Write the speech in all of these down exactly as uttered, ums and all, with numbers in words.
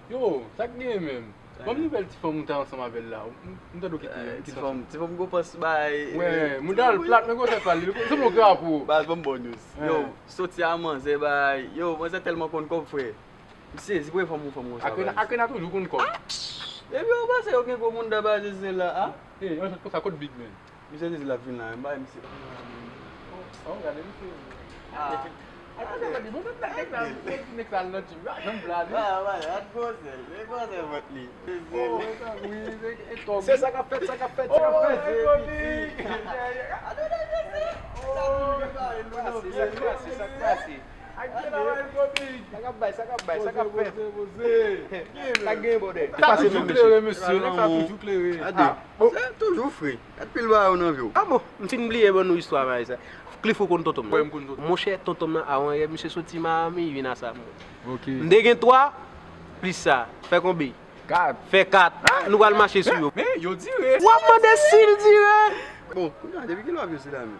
Yo, sa k genyen menm? Ban m nouvèl ti fanm ou te ansanm avè l la. M, m tande w kite l. Ti fanm, ti fanm gwo pòs bay. Wè, moun ta al plat, men gwo tèt pale, li sanble yon krapo. Baz, ban m bon news. Yo, soti a manzè bay. Yo, manzè tèlman konn kòb, frè. M sezi, premye fwa m wè yon fanm konsa. Akena, Akena toujou konn kòb. Epi yo panse yo gen gwo moun nan baz se la, a? Ey, yon jòt konsa, kot Big Man? Misye te di l ap vin la, men m pa wè misye. Oh, gade misye. Ah. Gade, gade, bon, tout nèg sa, tout nèg sa al nan gym. Ah, janm blade. Ah, ouais, gad gwosè l, men gwosè vant li. Oh, wi, e tòg. Se sa k ap fèt, sa k ap fèt, sa k ap fèt. Oh, e tòg. Gade nèg mesye. Oh, sa k pase, sa k pase, sa k pase. Sa k ap bay, sa k ap bay, sa k ap fèt. Sa k gen, bòdè? Sa toujou klere, mesye. Nèg sa toujou klere. Gade. Se toujou fre. Gad pil bagay ou nan vi w. Ah bon, m fin bliye ban nou istwa bagay sa. Cliff, ou konn tonton m nan? Wi, m konn tonton. Monchè, tonton m nan, avan yè, misye soti Miami, vin a Samoa. Ok. M te gen twa, plis sa, fè konbyen? Kat. Fè kat. Nou pral mache sou yo. Men, men, yo dire. W ap mande si l dire. Bon, kounye a, depi kilè w ap viv sila menm?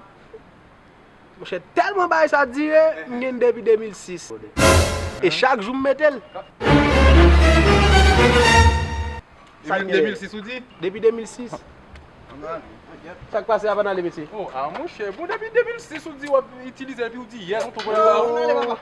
Monchè, tèlman bagay sa dire, m gen depi de mil sis. E chak jou m mete l. Depi de mil sis ou di? Depi de mil sis. Sa k pase a, pa n ale, mesye? Oh, ah, monchè, bon, depi de mil sis ou di w ap itilize l, epi ou di yè, tonton,